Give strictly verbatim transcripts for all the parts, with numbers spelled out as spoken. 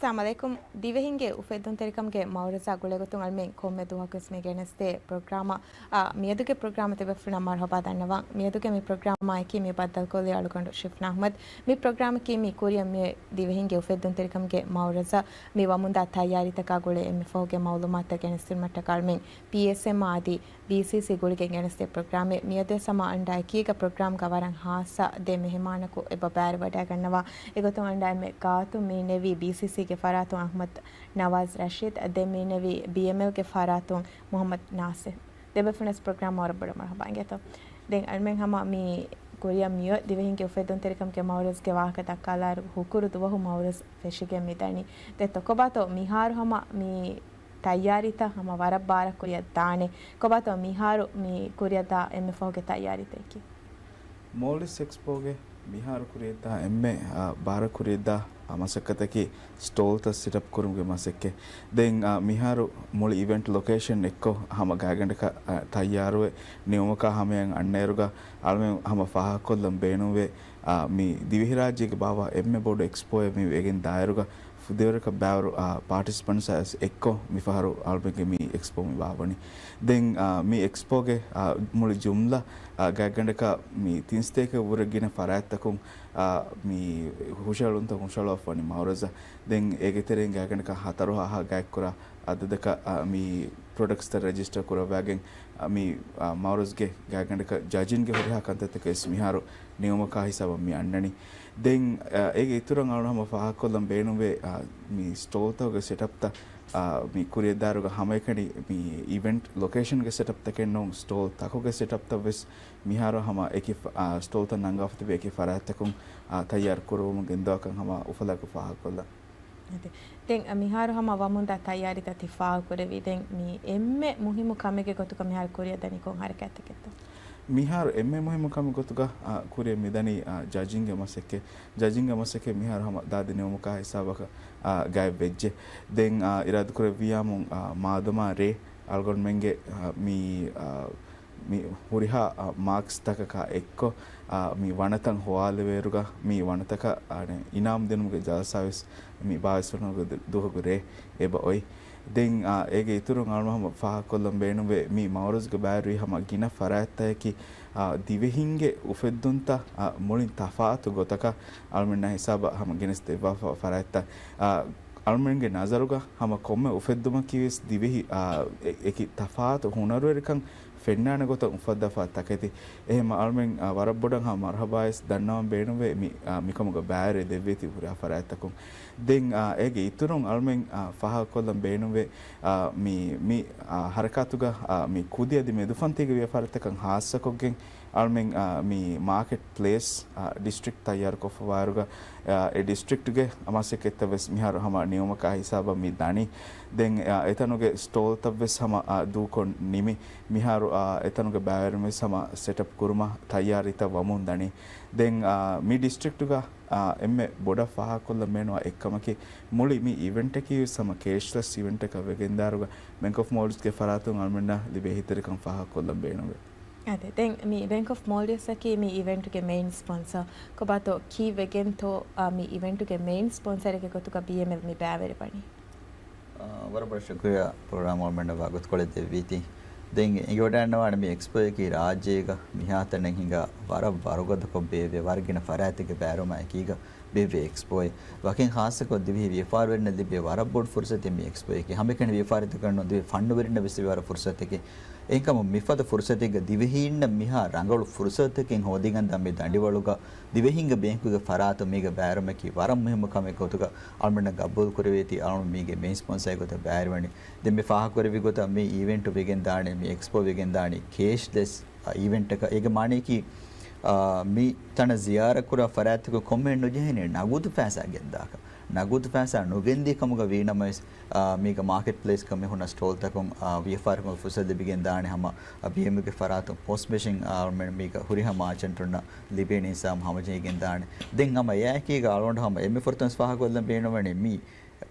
އައްސަލާމު ޢަލައިކުމް. ދިވެހިންގެ އުފެއްދުންތެރިކަމުގެ މައުރަޒާ ގުޅޭގޮތުން އަޅުމެން ކޮންމެ ދުވަހަކުވެސް މި ގެނެސްދޭ ޕްރޮގްރާމަށް، އާ، މިއަދުގެ ޕްރޮގްރާމަށް ތިބޭފުޅުންނަށް މަރުޙަބާ ދަންނަވަން. މިއަދުގެ މި ޕްރޮގްރާމާއެކީ މި ބައްދަލުކޮށްލީ އަޅުގަނޑު ޝިފްނާ އަޙްމަދު. މި ޕްރޮގްރާމަކީ މި ކުރިއަށް މިއޮތް ދިވެހިންގެ އުފެއްދުންތެރިކަމުގެ މައުރަޒާ މި ވަމުންދާ ތައްޔާރީތަކާ ގުޅޭ އެންމެ ފަހުގެ މައުލޫމާތުތައް ގެނެސްދިނުމަށްޓަކާ އަޅުމެން ޕީއެސްއެމް އަދި ބީސީސީ ގުޅިގެން ގެނެސްދޭ ޕްރޮގްރާމެއް. މިއަދުވެސް ހަމަ އަންޑާ އެކީގަ ޕްރޮގްރާމްގަ ވަރަށް ހާއްސަ ދެ މެހެމާނަކު އެބަ ބައިވެރިވަޑައިގަންނަވާ. އެގޮތުން އަންޑާ އެންމެ ގާތު މި ނެވީ ބީސީސީގެ ފަރާތުން އަޙްމަދު ނަވާޒް ރަޝީދު، ދެ މި ނެވީ ބީއެމްއެލްގެ ފަރާތުން މުޙައްމަދު ނާސިރު. ދެބޭފުޅުންވެސް ޕްރޮގްރާމަށް ވަރަށް ބޮޑަށް މަރުޙަބާ އިނގޭތޯ. ދެން އަޅުމެން ހަމަ މި ކުރިއަށް މިއޮތް ދިވެހިންގެ އުފެއްދުންތެރިކަމުގެ މައުރަޒްގެ ވާހަކަ ދައްކާލާއިރު ހުކުރު ދުވަހު މައުރަޒް ފެށިގެން މިދަނީ. ދެން ތޯ ކޮބާތޯ މިހާރު ހަމަ މި ތައްޔާރީތައް ހަމަ ވަރަށް ބާރަށް ކުރިއަށް ދާނެ؟ ކޮބާތޯ މިހާރު މި ކުރިއަށް ދާ އެންމެ ފަހުގެ ތައްޔާރީތަކީ؟ މޯލްޑިވްސް އެކްސްޕޯގެ މިހާރު ކުރިއަށް ދާ އެންމެ، އާ، ބާރަށް ކުރިއަށް ދާ، އާ، މަސައްކަތަކީ ސްޓޯލްތައް ސެޓްއަޕް ކުރުމުގެ މަސައްކަތް. ދެން، އާ، މިހާރު މުޅި އިވެންޓް ލޮކޭޝަން އެއްކޮށް ހަމަ ގާތްގަނޑަކަށް، އާ، ތައްޔާރުވެ ނިމުމަކާ ހަމަޔަށް އަންނައިރުގަ އަޅުމެން ހަމަ ފާހަގަކޮށްލަން ބޭނުންވޭ، އާ، މި ދިވެހިރާއްޖޭގެ ބާވާ އެންމެ ބޮޑު އެކްސްޕޯއެއް މި ވެގެން ދާއިރުގަ ފުދޭވަރަކަށް ބައިވަރު، އާ، ޕާޓިސިޕަންޓްސް އެއްކޮށް މިފަހަރު އަޅުމެންގެ މި އެކްސްޕޯ މި ވާވަނީ. ދެން، އާ، މި އެކްސްޕޯގެ، އާ، މުޅި ޖުމްލަ، އާ، ގާތްގަނޑަކަށް މި ތިން ސަތޭކަ ވުރެ ގިނަ ފަރާތްތަކުން، އާ، މި ހުށަހެޅުންތައް ހުށަހަޅުއްވަނީ މައުރަޒަ. ދެން އޭގެ ތެރެއިން ގާތްގަނޑަކަށް ހަތަރު ހާހާ ގާތްކުރާ އަދަދަކަށް، އާ، މި ޕްރޮޑަކްޓްސްތައް ރެޖިސްޓަރ ކުރައްވާގެން، އާ، މި، އާ، މައުރަޒްގެ ގާތްގަނޑަކަށް ޖަޖިންގެ ހުރިހާ ކަންތައްތަކެއް ވެސް މިހާރު ނިމުމަކާ ހިސާބަށް މި އަންނަނީ. ދެން، އާ، އޭގެ އިތުރަށް އަޅުގަނޑު ހަމަ ފާހަގަކޮށްލަން ބޭނުންވޭ، އާ، މި ސްޓޯލްތަކުގެ ސެޓަޕްތައް، އާ، މި ކުރިއަށްދާއިރުގަ ހަމައެކަނި މި އިވެންޓް ލޮކޭޝަންގެ ސެޓަޕްތަކެއް ނޫން، ސްޓޯލްތަކުގެ ސެޓަޕްތައް ވެސް މިހާރު ހަމަ އެކި ފަ-، އާ، ސްޓޯލްތައް ނަންގާފަ ތިބި އެކި ފަރާތްތަކުން، އާ، ތައްޔާރު ކުރުވަމުން ގެންދަވާކަން ހަމަ އުފަލާގޮތް ފާހަގަކޮށްލަން. އެދެ. ދެން މިހާރު ހަމަ ވަމުންދާ ތައްޔާރީތައް ތި ފާހަގަކުރެއްވީ. ދެން މި އެންމެ މުހިއްމު ކަމެއްގެ ގޮތުގަ މިހާރު ކުރިއަށް ދަނީ ކޮން ހަރަކާތްތަކެއްތޯ؟ މިހާރު އެންމެ މުހިއްމު ކަމެއް ގޮތުގަ، އާ، ކުރިއަށް މިދަނީ، އާ، ޖަޖިންގެ މަސައްކަތް. ޖަޖިންގެ މަސައްކަތް މިހާރު ހަމަ ދާދި ނިމުމަކާ ހިސާބަކަށް، އާ، ގާތްވެއްޖެ. ދެން، އާ، އިރާދަކުރެއްވިޔާމު، އާ، މާދަމާ ރޭ އަޅުގަނޑުމެންގެ، އާ، މި، އާ، މި ހުރިހާ، އާ، މާކްސްތަކަކާ އެއްކޮށް، އާ، މި ވަނަތައް ހޮވާލެވޭއިރުގަ މި ވަނަތަކަށް، އާ، އިނާމް ދިނުމުގެ ޖަލްސާވެސް މި ބާވީސް ވަނަ ދުވަހުގެ ރޭ އެބަ އޮތް. ދެން، އާ، އޭގެ އިތުރުން އަޅުގަނޑު ހަމަ ފާހަގަކޮށްލަން ބޭނުންވޭ، މި މައުރަޒްގެ ބައިވެރިވި ހަމަ ގިނަ ފަރާތްތަކަކީ، އާ، ދިވެހިންގެ އުފެއްދުންތައް، އާ، މުޅިން ތަފާތު ގޮތަކަށް އަޅުމެންނާ ހިސާބަށް ހަމަ ގެނެސްދެއްވާފަ ފަރާތްތައް، އާ، އަޅުމެންގެ ނަޒަރުގަ ހަމަ ކޮންމެ އުފެއްދުމަކީ ވެސް ދިވެހި، އާ، އެ-، އެކި ތަފާތު ހުނަރުވެރިކަން ފެންނާނެ ގޮތަށް އުފައްދާފަ ތަކެތި. އެހެންމަ އަޅުމެން، އާ، ވަރަށް ބޮޑަށް ހަމަ މަރުޙަބާވެސް ދަންނަވަން ބޭނުންވޭ މި، އާ، މިކަމުގަ ބައިވެރި ދެއްވީތީ ހުރިހާ ފަރާތްތަކުން. ދެން، އާ، އޭގެ އިތުރުން އަޅުމެން، އާ، ފާހަގަކޮށްލަން ބޭނުންވޭ، އާ، މި، މި، އާ، ހަރަކާތުގަ، އާ، މި ކުދި އަދި މެދުފަންތީގެ ވިޔަފާރިތަކަށް ހާއްސަކޮށްގެން އަޅުމެން، އާ، މި މާކެޓް ޕްލޭސް، އާ، ޑިސްޓްރިކްޓް ތައްޔާރުކޮށްފަވާއިރުގަ، އާ، އެ ޑިސްޓްރިކްޓްގެ މަސައްކަތްތައް ވެސް މިހާރު ހަމަ ނިމުމަކާ ހިސާބަށް މި ދަނީ. ދެން، އާ، އެތަނުގެ ސްޓޯލްތައް ވެސް ހަމަ، އާ، ދޫކޮށް ނިމި. މިހާރު، އާ، އެތަނުގެ ބައިވެރިން ވެސް ހަމަ ސެޓަޕް ކުރުމަށް ތައްޔާރީތައް ވަމުން ދަނީ. ދެން، އާ، މި ޑިސްޓްރިކްޓުގަ، އާ، އެންމެ ބޮޑަށް ފާހަގަކޮށްލަން ބޭނުންވާ އެއްކަމަކީ، މުޅި މި އިވެންޓަކީ ވެސް ހަމަ ކޭޝްލެސް އިވެންޓަކަށް ވެގެންދާއިރުގަ ބެންކް އޮފް މޯލްޑިވްސްގެ ފަރާތުން އަޅުމެންނަށް ލިބޭ އެހީތެރިކަން ފާހަގަކޮށްލަން ބޭނުންވޭ. އަދި ދެން މި ބެންކް އޮފް މޯލްޑިވްސްއަކީ މި އިވެންޓުގެ މެއިން ސްޕޮންސަރ. ކޮބާތޯ ކީއްވެގެންތޯ، އާ، މި އިވެންޓުގެ މެއިން ސްޕޮންސަރެއްގެ ގޮތުގަ ބީއެމްއެލް މި ބައިވެރިވަނީ؟ އާ، ވަރަށް ބޮޑަށް ޝުކުރިއްޔާ ޕްރޮގްރާމް އަޅުމެންނަށް ވަގުތުކޮޅެއް ދެއްވީތީ. ދެން އެނގިވަޑައިގަންނަވާނެ މި އެކްސްޕޯއަކީ ރާއްޖޭގަ މިހާތަނަށް ހިނގާ ވަރަށް ވަރުގަދަކޮށް ބޭއްވޭ ވަރަށް ގިނަ ފަރާތެއްގެ ބައިވެރިވުމާ އެކީގަ ބޭއްވޭ އެކްސްޕޯއެއް. ވަކިން ޚާއްޞަކޮށް ދިވެހި ވިޔަފާރިވެރިންނަށް ލިބޭ ވަރަށް ބޮޑު ފުރުސަތެއް މި އެކްސްޕޯއަކީ. ހަމައެކަނި ވިޔަފާރިތަކަށް ނޫން، ދިވެހި ފަންނުވެރިންނަށް ވެސް ލިބޭ ވަރަށް ފުރުސަތެކޭ. އެހެންކަމުން މިފަދަ ފުރުސަތެއްގަ ދިވެހީންނަށް މިހާ ރަނގަޅު ފުރުސަތަކެއް ހޯދިގެންދާ މި ދަނޑިވަޅުގަ ދިވެހިންގެ ބޭންކުގެ ފަރާތުން މީގަ ބައިވެރިވުމަކީ ވަރަށް މުހިއްމު ކަމެއް ގޮތުގަ އަޅުމެންނަށް ގަބޫލު ކުރެވޭތީ އަޅުމެން މީގެ މެއިން ސްޕޮންސަރެއް ގޮތަށް ބައިވެރިވަނީ. ދެން މި ފާހަގަކުރެއްވި ގޮތަށް މި އިވެންޓު ވެގެންދާނީ، މި އެކްސްޕޯ ވެގެންދާނީ ކޭޝްލެސް، އާ، އިވެންޓަކަށް. އޭގެ މާނަޔަކީ، އާ، މި ތަނަށް ޒިޔާރަތްކުރާ ފަރާތްތަކުން ކޮންމެހެން ނުޖެހޭނީ ނަގުދު ފައިސާ ގެންދާކަށް. ނަގުދު ފައިސާ ނުގެންދިޔަ ކަމުގަ ވީނަމަވެސް، އާ، މީގަ މާކެޓް ޕްލޭސްގަ މި ހުންނަ ސްޓޯލްތަކުން، އާ، ވިޔަފާރިކުރުމުގެ ފުރުސަތު ލިބިގެން ދާނެ. ހަމަ، އާ، ބީއެމްއެލްގެ ފަރާތުން ޕޯސްޓް މެޝިން، އާ، އަޅުމެން މީގަ ހުރިހާ މާޗަންޓުންނަށް ލިބޭނީ ހިސާބުން ހަމަޖެހިގެން ދާނެ. ދެން ހަމަ އެއާއެކީގަ އަޅުގަނޑު ހަމަ އެންމެ ފުރަތަމަ ފާހަގަކޮށްލަން ބޭނުންވަނީ މި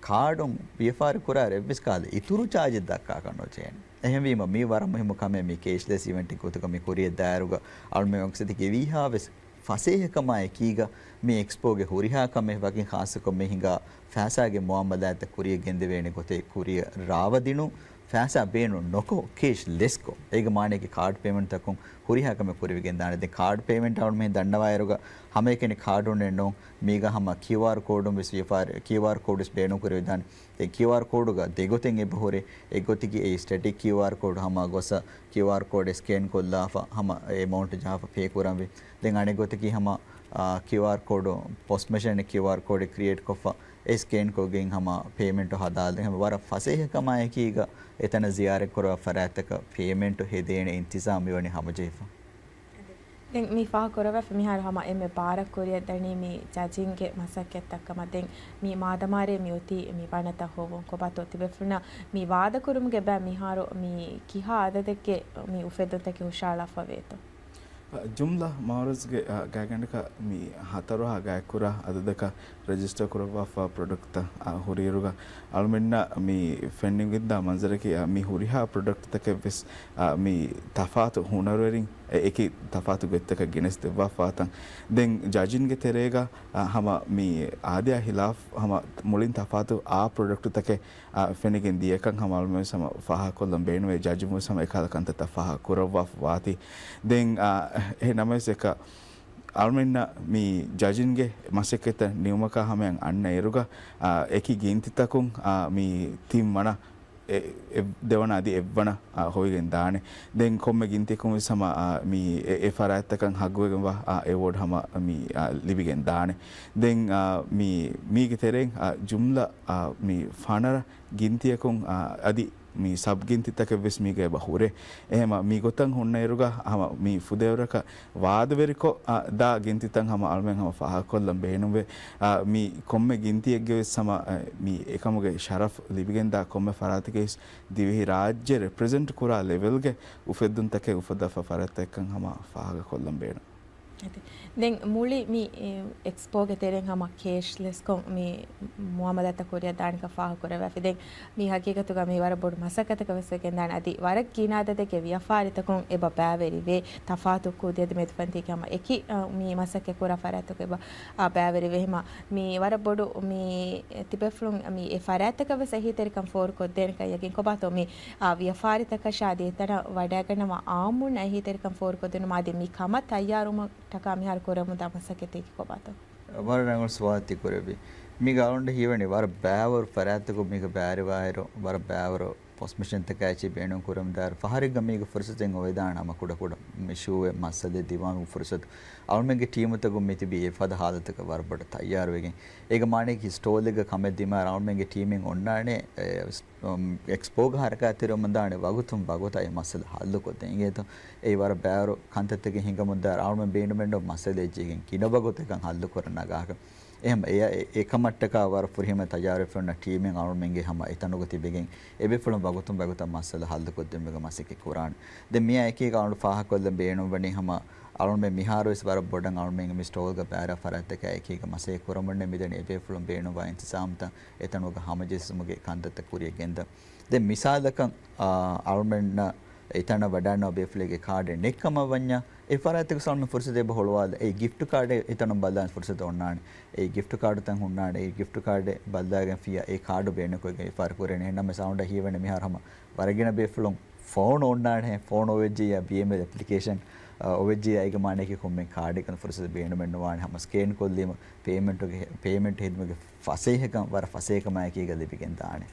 ކާޑުން ވިޔަފާރި ކުރާއިރު އެއްވެސް ކަހަލަ އިތުރު ޗާޖެއް ދައްކާކަށް ނުޖެހޭނެ. އެހެންވީމަ މީ ވަރަށް މުހިއްމު ކަމެއް މި ކޭޝްލެސް އިވެންޓެއް ގޮތުގަ މި ކުރިއަށް ދާއިރުގަ އަޅުމެން އޮންގެ ސަތޭކަ ވީހާވެސް ފަސޭހަކަމާ އެކީގަ މި އެކްސްޕޯގެ ހުރިހާ ކަމެއް ވަކިން ޚާއްޞަކޮށް މި ހިނގާ ފައިސާގެ މުއާމަލާތްތައް ކުރިޔަށް ގެންދެވޭނެ ގޮތެއް ކުރިޔަށް ރާވަދިނުން، ފައިސާ ބޭނުން ނޮކޮށް ކޭޝް ލެސްކޮށް، އޭގެ މާނައަކީ ކާޑް ޕޭމެންޓްތަކުން ހުރިހާ ކަމެއް ކުރިވިގެން ދާނެ. ދެން ކާޑް ޕޭމެންޓް އަޅުމެން ދަންނަވާއިރުގަ ހަމައެކަނި ކާޑުންނެއް ނޫން، މީގަ ހަމަ ކިއުއާރް ކޯޑުން ވެސް ވިޔަފާރި، ކިއުއާރް ކޯޑު ވެސް ބޭނުން ކުރެވިދާނެ. ދެން ކިއުއާރް ކޯޑުގަ ދެގޮތެއް އެބަ ހުރޭ. އެއްގޮތަކީ އެ ސްޓެޓިކް ކިއުއާރް ކޯޑު ހަމަ ގޮސް ކިއުއާރް ކޯޑެއް ސްކޭން ކޮށްލާފަ ހަމަ އެމައުންޓް ޖަހާފަ ޕޭ ކުރަންވީ. ދެން އަނެއްގޮތަކީ ހަމަ، އާ، ކިއުއާރް ކޯޑު، ޕޮސް މެޝިން ކިއުއާރް ކޯޑެއް ކްރިއޭޓް ކޮށްފަ އެ ސްކޭން ކޮށްގެން ހަމަ ޕޭމެންޓު ހަދާލަން. ހަމަ ވަރަށް ފަސޭހަކަމާއެކީގަ އެތަނަށް ޒިޔާރަތް ކުރާ ފަރާތްތަކަށް ޕޭމެންޓު ހެދޭނެ އިންތިޒާމް މިވަނީ ހަމަޖެހިފަ. ދެން މި ފާހަގަކުރައްވާފަ މިހާރު ހަމަ އެންމެ ބާރަށް ކުރިއަށް ދަނީ މި ޖަޖިންގެ މަސައްކަތްތައް ކަމަށް. ދެން މި މާދަމާރޭ މި އޮތީ މި ބަނަތައް ހޮވުން ކޮބާތޯ ތިބޭފުޅުންނަށް މި ވާދަކުރުމުގެ ބައި މިހާރު މި ކިހާ އަދަދެއްގެ މި އުފެއްދުންތަކެއް ހުށަހަޅާފަ ވޭތޯ؟ ޖުމްލަ މައުރަޒްގެ، އާ، ގާތްގަނޑަކަށް މި ހަތަރު ހާ ގާތްކުރާ އަދަދަކަށް ރަޖިސްޓަރ ކުރައްވާފަ ޕްރޮޑަކްޓްތައް، އާ، ހުރިއިރުގަ އަޅުމެންނަށް މި ފެނިގެންދާ މަންޒަރަކީ، އާ، މި ހުރިހާ ޕްރޮޑަކްޓްތަކެއް ވެސް، އާ، މި ތަފާތު ހުނަރުވެރިން އެ-، އެކި ތަފާތު ގޮތްތަކަށް ގެނެސް ދެއްވާފާތަން. ދެން ޖަޖިންގެ ތެރޭގަ، އާ، ހަމަ މި އާދަޔާ ހިލާފް ހަމަ މުޅިން ތަފާތު އާ ޕްރޮޑަކްޓްތަކެއް، އާ، ފެނިގެން ދިޔަކަން ހަމަ އަޅުމެން ވެސް ހަމަ ފާހަގަކޮށްލަން ބޭނުވޭ. ޖަޖިން ވެސް ހަމަ އެކަހަލަ ކަންތައްތައް ފާހަގަ ކުރައްވާފަ ވާތީ. ދެން، އާ، އެހެން ނަމަވެސް އެކަ އަޅުމެންނަށް މި ޖަޖިންގެ މަސައްކަތްތައް ނިމުމަކާ ހަމަޔަށް އަންނަ އިރުގަ، އާ، އެކި ގިންތިތަކުން، އާ، މި ތިން ވަނަ އެ-، އެ-، ދެވަނަ އަދި އެއްވަނަ، އާ، ހޮވިގެން ދާނެ. ދެން ކޮންމެ ގިންތިއަކުން ވެސް ހަމަ، އާ، މި އެ-، އެ ފަރާތްތަކަށް ހައްގުވެގެންވާ، އާ، އެވޯޑް ހަމަ މި، އާ، ލިބިގެން ދާނެ. ދެން، އާ، މި-، މީގެ ތެރެއިން، އާ، ޖުމްލަ، އާ، މި ފަނަރަ ގިންތިއަކުން، އާ، އަދި މި ސަބް ގިންތިތަކެއް ވެސް މީގަ އެބަ ހުރޭ. އެހެމަ މި ގޮތަށް ހުންނައިރުގަ ހަމަ މި ފުދޭވަރަކަށް ވާދަވެރިކޮށް، އާ، ދާ ގިންތިތައް ހަމަ އަޅުމެން ހަމަ ފާހަގަކޮށްލަން ބޭނުންވޭ. އާ، މި ކޮންމެ ގިންތިއެއްގެ ވެސް ހަމަ، އާ، މި އެކަމުގެ ޝަރަފް ލިބިގެންދާ ކޮންމެ ފަރާތެކޭ ވެސް ދިވެހި ރާއްޖެ ރެޕްރެޒެންޓް ކުރާ ލެވެލްގެ އުފެއްދުންތަކެއް އުފައްދާފަ ފަރާތްތަކަށް ހަމަ ފާހަގަކޮށްލަން ބޭނުން. އެތި. ދެން މުޅި މި، އެ، އެކްސްޕޯގެ ތެރެއިން ހަމަ ކޭޝްލެސްކޮށް މި މުއާމަލާތްތައް ކުރިއަށް ދާނެކަން ފާހަގަކުރައްވާފި. ދެން މި ހަގީގަތުގަ މި ވަރަށް ބޮޑު މަސައްކަތަކަށް ވެސް ވެގެންދާނެ. އަދި ވަރަށް ގިނަ އަދަދެއްގެ ވިޔަފާރިތަކުން އެބަ ބައިވެރިވޭ. ތަފާތު ކުދި އަދި މެދުފަންތީގެ ހަމަ އެކި، އަ، މި މަސައްކަތް ކުރާ ފަރާތްތަކުން އެބަ، އަ، ބައިވެރިވޭ. ހަމަ މި ވަރަށް ބޮޑު މި ތިބޭފުޅުން މި އެ ފަރާތްތަކަށް ވެސް އެހީތެރިކަން ފޯރުކޮށްދޭނެކަން ޔަގީން ކޮބާތޯ މި، އާ، ވިޔަފާރިތަކަށާ އަދި އެތަނަށް ވަޑައިގަންނަވާ އާއްމުންނަށް އެހީތެރިކަން ފޯރުކޮށްދިނުމަށް އަދި މި ކަމަށް ތައްޔާރުވުމަށްޓަކާ މިހާރު ކުރަމުންދާ މަސައްކަތެއް ކޮބާތޯ؟ ވަރަށް ރަނގަޅު ސުވާލެއް ތި ކުރެއްވީ. މީގަ އަޅުގަނޑަށް ހީވަނީ ވަރަށް ބައިވަރު ފަރާތްތަކުން މީގަ ބައިވެރިވާއިރު، ވަރަށް ބައިވަރު ޕޮސް މެޝިންތަކާއި ބޭނުން ކުރަމުންދާއިރު، ފަހަރެއްގަ މީގަ ފުރުސަތެއް އޮވެދާނެ ހަމަ ކުޑަކުޑަ މި ޝޫއެއް މައްސަލައެއް ދިމާވުމުގެ ފުރުސަތު. އަޅުމެންގެ ޓީމުތަކުން މި ތިބީ އެފަދަ ހާލަތަކަށް ވަރަށް ބޮޑަށް ތައްޔާރުވެގެން. އޭގެ މާނައަކީ ސްޓޯލެއްގަ ކަމެއް ދިމާ އަޅުމެންގެ ޓީމެއް އޮންނާނެ، އެ، އެކްސްޕޯގަ ހަރަކާތްތެރިވަމުންދާނެ ވަގުތުން ވަގުތަށް އެ މައްސަލަ ހައްލުކޮށްދޭން. އިނގޭތޯ؟ އެއީ ވަރަށް ބައިވަރު ކަންތައްތަކެއް ހިނގަމުންދާ އަޅުމެން ބޭނުމެއްނު މައްސަލައެއް ޖެހިގެން ގިނަ ވަގުތަކަށް ހައްލުކުރަން ނަގާކަށް. އެހެން އެ-، އެ-، އެކަމަށްޓަކާ ވަރަށް ފުރިހަމަ ތައްޔާރުވެފަ ހުންނަ ޓީމެއް އަޅުމެންގެ ހަމަ އެތަނުގަ ތިބެގެން އެބޭފުޅުން ވަގުތުން ވަގުތަށް މައްސަލަ ހައްލުކޮށްދިނުމުގެ މަސައްކަތް ކުރާނެ. ދެން މިއާ އެކީގަ އަޅު ފާހަގަކޮށްލަން ބޭނުންވަނީ ހަމަ އަޅުމެން މިހާރުވެސް ވަރަށް ބޮޑަށް އަޅުމެން މި ސްޓޯލްގަ ބައިވެރިވާ ފަރާތްތަކާ އެކީގަ މަސައްކަތް ކުރަމުންނެ މިދަނީ އެބޭފުޅުން ބޭނުންވާ އިންތިޒާމްތައް އެތަނުގަ ހަމަޖެއްސުމުގެ ކަންތައްތައް ކުރިއަށް ގެންދަން. ދެން މިސާލަކަށް، އާ، އަޅުމެންނަށް އެތަނަށް ވަޑާންނަވާ ބޭފުޅެއްގެ ކާޑެއް ނެތްކަމަށް ވަންޏާ، އެ ފަރާތްތަކު ސަލްމަ ފުރުސަތެއް އެބަ ހުޅުވާލަ، އެ ގިފްޓް ކާޑެއް އެތަނުން ބަލާން ފުރުސަތެއް އޮންނާނެ. އެ ގިފްޓް ކާޑުތައް ހުންނާނެ. އެ ގިފްޓް ކާޑެއް ބައްލަވާގެންފިއްޔާ އެ ކާޑު ބޭނުންކޮށްގެން ވިޔަފާރި ކުރޭނެ. އެހެންނަމަވެސް އަޅުގަނޑަށް ހީވަނީ މިހާރު ހަމަ ވަރަށް ގިނަ ބޭފުޅުން ފޯނު އޮންނާނެ. ފޯނު އޮވެއްޖިއްޔާ ބީއެމްއެލް އެޕްލިކޭޝަން، އަ، އޮވެއްޖިއްޔާ އޭގެ މާނައަކީ ކޮންމެ ކާޑެއް ކަން ފުރުސަތު ބޭނުމެއް ނުވާނެ. ހަމަ ސްކޭން ކޮށްލީމަ ޕޭމެންޓުގެ، ޕޭމެންޓް ހެދުމުގެ ފަސޭހަކަން ވަރަށް ފަސޭހަކަމާއެކީގަ ލިބިގެން ދާނެ.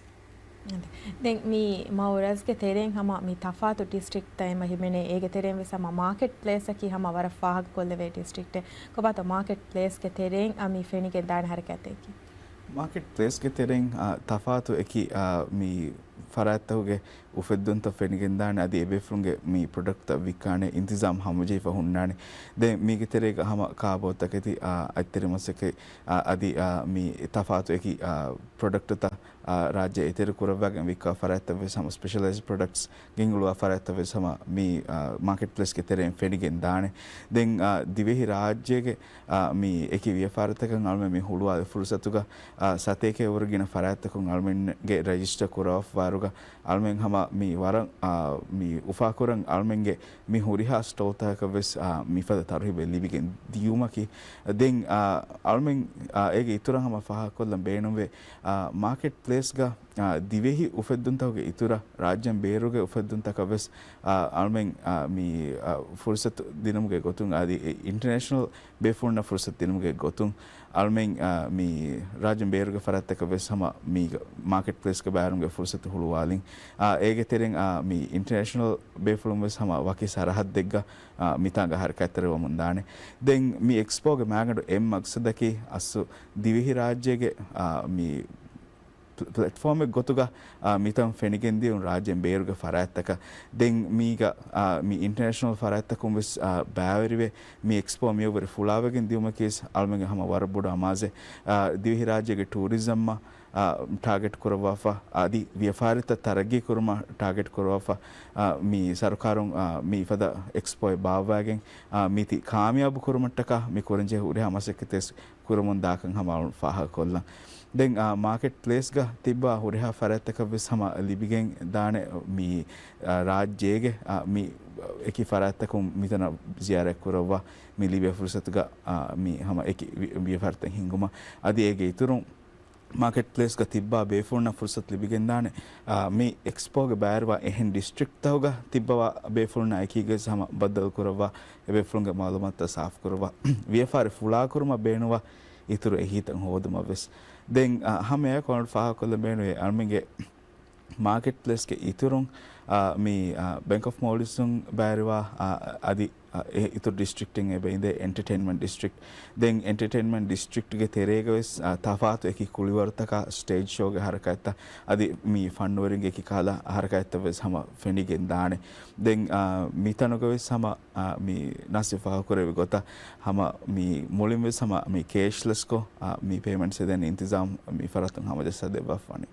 ދެން މި މައުރަޒްގެ ތެރެއިން ހަމަ މި ތަފާތު ޑިސްޓްރިކްޓްތައް އެބަ ހިމެނޭ. އޭގެ ތެރެއިން ވެސް ހަމަ މާކެޓް ޕްލޭސްއަކީ ހަމަ ވަރަށް ފާހަގަކޮށްލެވޭ ޑިސްޓްރިކްޓެއް. ކޮބާތޯ މާކެޓް ޕްލޭސްގެ ތެރެއިން އަ، މި ފެނިގެން ދާނެ ހަރަކާތެއް؟ މާކެޓް ޕްލޭސްގެ ތެރެއިން، އާ، ތަފާތު އެކި، އާ، މި ފަރާތްތަކުގެ އުފެއްދުންތައް ފެނިގެންދާނެ، އަދި އެބޭފުޅުންގެ މި ޕްރޮޑަކްޓްތައް ވިއްކާނެ އިންތިޒާމް ހަމަޖެހިފަ ހުންނާނެ. ދެން މީގެ ތެރޭގަ ހަމަ ކާބޯތަކެތި، އާ، އަތްތެރި މަސައްކަތް، އާ، އަދި، އާ، މި ތަފާތު އެކި، އާ، ޕްރޮޑަކްޓްތައް، އާ، ރާއްޖެ އެތެރެ ކުރައްވާގެން ވިއްކާ ފަރާތްތައް ވެސް ހަމަ ސްޕެޝަލައިޒްޑް ޕްރޮޑަކްޓްސް ގެންގުޅުވާ ފަރާތްތައް ވެސް ހަމަ މި، އާ، މާކެޓް ޕްލޭސްގެ ތެރެއިން ފެނިގެން ދާނެ. ދެން، އާ، ދިވެހި ރާއްޖޭގެ، އާ، މި އެކި ވިޔަފާރިތަކަށް އަޅުމެން މި ހުޅުވާލި ފުރުސަތުގަ، އާ، ސަތޭކަ އެވަރު ގިނަ ފަރާތްތަކުން އަޅުމެންގެ ރަޖިސްޓަރ ކުރައްވާ ރުގަ އަޅުމެން ހަމަ މި ވަރަށް، އާ، މި އުފާކުރަން އަޅުމެންގެ މި ހުރިހާ ސްޓޯލްތަކަށް ވެސް، އާ، މިފަދަ ތަރުހީބެއް ލިބިގެން ދިޔުމަކީ. ދެން، އާ، އަޅުމެން، އާ، އޭގެ އިތުރަށް ހަމަ ފާހަގަކޮށްލަން ބޭނުންވޭ، އާ، މާކެޓް ޕްލޭސްގަ، އާ، ދިވެހި އުފެއްދުންތަކުގެ އިތުރަށް ރާއްޖޭން ބޭރުގެ އުފެއްދުންތަކަށް ވެސް، އާ، އަޅުމެން، އާ، މި، އާ، ފުރުސަތު ދިނުމުގެ ގޮތުން އަދި އިންޓަރނޭޝަނަލް ބޭފުޅުންނަށް ފުރުސަތު ދިނުމުގެ ގޮތުން އަޅުމެން، އާ، މި ރާއްޖޭން ބޭރުގެ ފަރާތްތަކަށް ވެސް ހަމަ މީގަ މާކެޓް ޕްލޭސްގަ ބައިވެރިވުމުގެ ފުރުސަތު ހުޅުވާލިން. އާ، އޭގެ ތެރެއިން، އާ، މި އިންޓަރނޭޝަނަލް ބޭފުޅުން ވެސް ހަމަ ވަކި ސަރަހައްދެއްގަ، އާ، މިތާނގަ ހަރަކާތްތެރިވަމުން ދާނެ. ދެން މި އެކްސްޕޯގެ މާގަނޑު އެއް މަގްސަދަކީ އަސްލު ދިވެހިރާއްޖޭގެ، އާ، މި ޕްލެޓްފޯމެއް ގޮތުގަ، އާ، މިތަން ފެނިގެންދިޔުން ރާއްޖޭން ބޭރުގެ ފަރާތްތަކަށް. ދެން މީގަ، އާ، މި އިންޓަރނޭޝަނަލް ފަރާތްތަކުން ވެސް، އާ، ބައިވެރިވެ، މި އެކްސްޕޯ މިއޮއްވަރި ފުޅާވެގެން ދިޔުމަކީ ވެސް އަޅުމެންގެ ހަމަ ވަރަށް ބޮޑު އަމާޒެއް. އާ، ދިވެހިރާއްޖޭގެ ޓޫރިޒަމްއަށް، އާ، ޓާގެޓް ކުރައްވާފަ، އަދި ވިޔަފާރިތައް ތަރައްގީ ކުރުމަށް ޓާގެޓް ކުރައްވާފަ، އާ، މި ސަރުކާރުން، އާ، މި ފަދަ އެކްސްޕޯއެއް ބާއްވައިގެން، އާ، މީތި ކާމިޔާބު ކުރުމަށްޓަކާ މި ކުރަންޖެހޭ ހުރިހާ މަސައްކަތެއް ކުރަމުން ދާކަން ހަމަ އަޅުން ފާހަގަކޮށްލަން. ދެން، އާ، މާކެޓް ޕްލޭސްގަ ތިއްބާ ހުރިހާ ފަރާތްތަކަށް ވެސް ހަމަ ލިބިގެން ދާނެ މި، އާ، ރާއްޖޭގެ، އާ، މި އެކި ފަރާތްތަކުން މިތަނަށް ޒިޔާރަތް ކުރައްވާ މި ލިބޭ ފުރުސަތުގަ، އާ، މި ހަމަ އެކި ވި-، ވިޔަފާރިތައް ހިންގުމަށް. އަދި އޭގެ އިތުރުން މާކެޓް ޕްލޭސްގަ ތިއްބާ ބޭފުޅުންނަށް ފުރުސަތު ލިބިގެންދާނެ، އާ، މި އެކްސްޕޯގެ ބައިވެރިވާ އެހެން ޑިސްޓްރިކްޓްތަކުގަ ތިއްބަވާ ބޭފުޅުންނާ އެކީގަވެސް ހަމަ ބައްދަލުކުރައްވާ އެބޭފުޅުންގެ މައުލޫމާތުތައް ސާފުކުރައްވާ ވިޔަފާރި ފުޅާކުރުމަށް ބޭނުންވާ އިތުރު އެހީތައް ހޯދުމަށް ވެސް. ދެން، އާ، ހަމައެއާއެކު އަޅުގަނޑު ފާހަގަކޮށްލަން ބޭނުންވޭ އަޅުމެންގެ މާކެޓް ޕްލޭސްގެ އިތުރުން، އާ، މި، އާ، ބޭންކް އޮފް މޯލްޑިވްސުން ބައިވެރިވާ، އާ، އަދި، އާ، އެ އިތުރު ޑިސްޓްރިކްޓެއް އެބަ އިނދޭ އެންޓަޓެއިންމަންޓް ޑިސްޓްރިކްޓް. ދެން އެންޓަޓެއިންމަންޓް ޑިސްޓްރިކްޓްގެ ތެރޭގަ ވެސް، އާ، ތަފާތު އެކި ކުޅިވަރުތަކާ ސްޓޭޖް ޝޯގެ ހަރަކާތްތައް އަދި މި ފަންނުވެރިންގެ އެކި ކަހަލަ ހަރަކާތްތައް ވެސް ހަމަ ފެނިގެން ދާނެ. ދެން، އާ، މިތަނުގަ ވެސް ހަމަ، އާ، މި ނާސިރު ފާހަގަކުރެއްވި ގޮތަށް ހަމަ މި މުޅިން ވެސް ހަމަ މި ކޭޝްލެސްކޮށް، އާ، މި ޕޭމަންޓްސް ހެދޭނެ އިންތިޒާމް މި ފަރާތުން ހަމަޖައްސާ ދެއްވާފަ ވަނީ.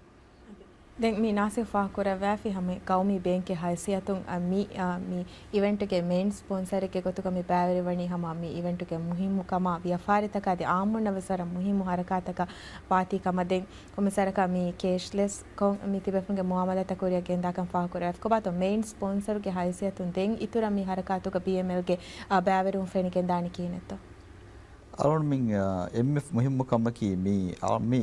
ދެން މި ނާސިރު ފާހަގަކުރައްވާފި ހަމަ ގައުމީ ބޭންކެއް ހައިސިއްޔަތުން، އަ، މި، އަ، މި އިވެންޓުގެ މެއިން ސްޕޮންސަރެއްގެ ގޮތުގަ މި ބައިވެރިވަނީ ހަމަ މި އިވެންޓުގެ މުހިއްމު ކަމާ ވިޔަފާރިތަކާ އަދި އާއްމުންނަށް ވެސް ވަރަށް މުހިއްމު ހަރަކާތަކަށް ވާތީ ކަމަށް. ދެން ކޮންމެސް ވަރަކަށް މި ކޭޝްލެސްކޮށް މި ތިބޭފުޅުންގެ މުއާމަލާތައް ކުރިއަށް ގެންދާކަން ފާހަގަކުރެވޭ. ކޮބާތޯ މެއިން ސްޕޮންސަރުގެ ހައިސިއްޔަތުން ދެން އިތުރަށް މި ހަރަކާތުގަ ބީއެމްއެލްގެ، އަ، ބައިވެރިވުން ފެނިގެންދާނީ ކިހިނެއްތޯ؟ އަޅުގަނޑު މި، އާ، އެންމެ މުހިއްމު ކަމަކީ މި، އާ، މި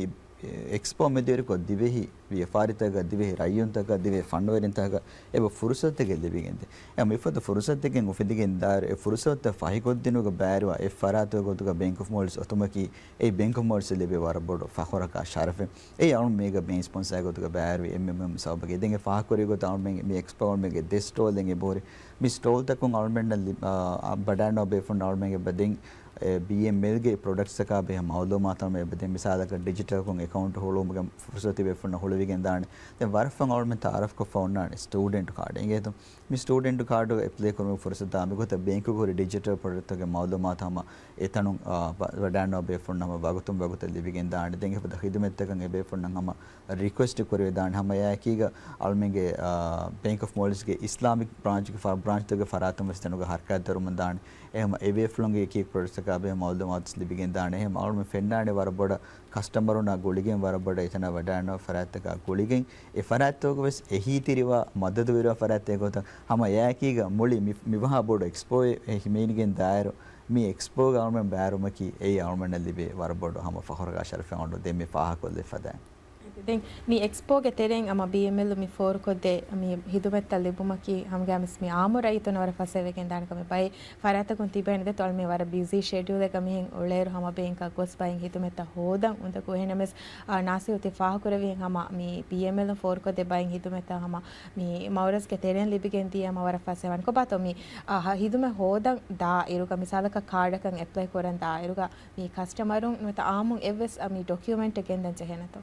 އެކްސްޕޯ މެދުވެރިކޮށް ދިވެހި ވިޔަފާރިތަކަށް، ދިވެހި ރައްޔިތުންތަކަށް، ދިވެހި ފަންނުވެރިންތަކަށް އެބަ ފުރުސަތެއް ލިބިގެންދޭ. އެ މިފަދަ ފުރުސަތެއް އުފެދިގެން ދާއިރު، އެ ފުރުސަތަށް ފަހިކޮށްދިނުގެ ބައިވެރިވާ އެއް ފަރާތުގެ ގޮތުގަ ބޭންކް އޮފް މޯލްޑިވްސް އޮތުމަކީ، އެއީ ބޭންކް އޮފް މޯލްޑިވްސް ލިބޭ ވަރަށް ބޮޑު ފަޚުރަކާ ޝަރަފެއް. އެއީ އަޅުން މީގަ މެއިން ސްޕޮންސަރ ގޮތުގަ ބައިވެރިވި އެންމެ މުހިއްމު ސަބަބަކީ. ދެން އެ ފާހަގަކުރި ގޮތަށް އަޅުމެން މި އެކްސްޕޯ އަޅުމެންގެ ދެ ސްޓޯލް ދެން އެބަހުރި. މި ސްޓޯލްތަކުން އަޅުމެންނަށް ލި-، އާ، ވަޑާންނަވާ ބޭފުޅުން އަޅުމެންގެ ބަދިން އެ ބީއެމްއެލްގެ ޕްރޮޑަކްޓްސްތަކާ ބެހޭ މައުލޫމާތު އަޅުމެން އެބަދޭ. މިސާލަކަށް ޑިޖިޓަލްކޮށް އެކައުންޓް ހުޅުވުމުގެ ފުރުސަތު ތިބޭފުޅުންނަށް ހުޅުވިގެން ދާނެ. ދެން ވަރަށް ފަހުން އަޅުމެން ތައާރަފްކޮށްފަ އޮންނާނެ ސްޓޫޑެންޓް ކާޑެއް. އިނގޭތޯ؟ މި ސްޓޫޑެންޓް ކާޑުގަ އެޕްލައި ކުރުމުގެ ފުރުސަތާ މިގޮތަށް ބޭންކުގަ ހުރި ޑިޖިޓަލް ޕްރޮޑަކްޓްތަކުގެ މައުލޫމާތު ހަމަ އެތަނުން، އާ، ވަ-، ވަޑާންނަވާ ބޭފުޅުންނަށް ހަމަ ވަގުތުން ވަގުތަށް ލިބިގެން ދާނެ. ދެން އެފަދަ ޚިދުމަތްތަކަށް އެބޭފުޅުންނަށް ހަމަ ރިކުއެސްޓް ކުރެވިދާނެ. ހަމަ އެއާއެކީގަ އަޅުމެންގެ، އާ، ބޭންކް އޮފް މޯލްޑިވްސްގެ އިސްލާމިކް ބްރާންޗުގެ ފަ-، ބްރާންޗްތަކުގެ ފަރާތުން ވެސް އެތަނުގަ ހަރަކާތްތެރިވަމުން ދާނެ. އެހެން އެބޭފުޅުންގެ އެކި ޕްރޮޑަކްޓްސްތަކާ ބެހޭ މައުލޫމާތު ލިބިގެން ދާނެ. އެހެން އަޅުމެން ފެންނާނެ ވަރަށް ބޮޑަށް ކަސްޓަމަރުންނާ ގުޅިގެން ވަރަށް ބޮޑަށް އެތަނަށް ވަޑާންނަވާ ފަރާތްތަކާ ގުޅިގެން އެ ފަރާތްތަކުގަ ވެސް އެހީތެރިވާ މަދަދުވެރިވާ ފަރާތްތަކެއް ގޮތަށް. ހަމަ އެއާއެކީގަ މުޅި މި-، މިވަހާ ބޮޑު އެކްސްޕޯއެއް ހިމެނިގެން ދާއިރު، މި އެކްސްޕޯގަ އަޅުމެން ބައިވެރިވުމަކީ އެއީ އަޅުމެންނަށް ލިބޭ ވަރަށް ބޮޑު ހަމަ ފަޚުރަކާ ޝަރަފެއް އަޅުގަނޑު ދެން މި ފާހަގަކޮށްލެވިފަ ދާނެ. ދެން މި އެކްސްޕޯގެ ތެރެއިން އަމަ ބީއެމްއެލް މި ފޯރުކޮށްދޭ މި ހިދުމަތްތައް ލިބުމަކީ ހަމަގައިމުވެސް މި އާއްމު ރައްޔިތުންނަށް ވަރަށް ފަސޭހަވެގެން ދާނެ ކަމެއް. ބައެއް ފަރާތްތަކުން ތިބޭނެ ދެތޯ އަޅުމެން ވަރަށް ބިޒީ ޝެޑިއުލެއްގަ މިހެން އުޅޭއިރު ހަމަ ބޭންކަށް ގޮސް ބައެއް ހިދުމަތްތައް ހޯދަން އުނދަގޫ. އެހެންނަމަވެސް، އާ، ނާސިރު ތި ފާހަގަކުރެއްވިހެން ހަމަ މި ބީއެމްއެލް ފޯރުކޮށްދޭ ބައެއް ހިދުމަތްތައް ހަމަ މި މައުރަޒްގެ ތެރެއިން ލިބިގެން ދިޔަ ހަމަ ވަރަށް ފަސޭހަވާނެ. ކޮބާތޯ މި، އާ، ހަ-، ހިދުމަތް ހޯދަން ދާއިރުގަ މިސާލަކަށް ކާޑަކަށް އެޕްލައި ކުރަން ދާއިރުގަ މި ކަސްޓަމަރުން ނުވަތަ އާއްމުން އެއްވެސް، އަ، މި ޑޮކިއުމެންޓެއް ގެންދަން ޖެހޭނެތޯ؟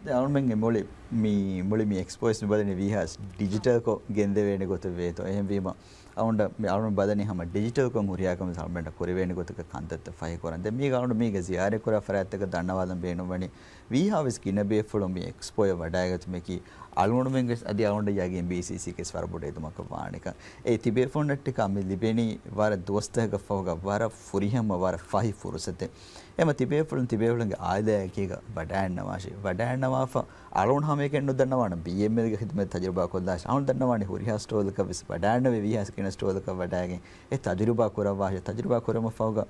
ދެން އަޅުމެންގެ މުޅި މި، މުޅި މި އެކްސްޕޯސް މި ބަލަނީ ވީހާވެސް ޑިޖިޓަލްކޮށް ގެންދެވޭނެ ގޮތެއް ވޭތޯ. އެހެންވީމަ އަޅުގަނޑަށް މި އަޅުގަނޑު ބަލަނީ ހަމަ ޑިޖިޓަލްކޮށް ހުރިހާ ކަމެއް އަޅުގަނޑަށް ކުރެވޭނެ ގޮތަކަށް ކަންތައްތައް ފަހިކުރަން. ދެން މީގަ އަޅުގަނޑު މީގަ ޒިޔާރަތްކުރާ ފަރާތްތަކަށް ދަންނަވާލަން ބޭނުންވަނީ ވީހާވެސް ގިނަ ބޭފުޅުން މި އެކްސްޕޯއަށް ވަޑައިގަތުމަކީ އަޅުގަނޑުމެންގެ އަދި އަޅުގަނޑަށް ޔަގީން ބީސީސީގެ ވަރަށް ބޮޑު އެދުމަކަށް ވާނެކަން. އެ ތިބޭފުޅުންނަށްޓަކާ މި ލިބެނީ ވަރަށް ދުވަސްތަކަކަށް ފަހުގަ ވަރަށް ފުރިހަމަ ވަރަށް ފަހި ފުރުސަތެއް. އެމަ ތިބޭފުޅުން ތިބޭފުޅުންގެ އާއިލާއެކީގަ ވަޑާންނަވާށޭ. ވަޑާންނަވާފަ އަޅުން ހަމައެކަން ނުދަންނަވާނަން ބީއެމްއެލްގެ ޚިދުމަތް ތަޖުރިބާ ކޮށްލާށޭ. އަޅުން ދަންނަވާނީ ހުރިހާ ސްޓޯލަކަށް ވެސް ވަޑާންނަވެވި ހާސް ކިނަ ސްޓޯލަކަށް ވަޑާގެން އެ ތަޖުރިބާ ކުރައްވާށޭ. ތަޖުރިބާ ކުރުމަށް ފަހުގަ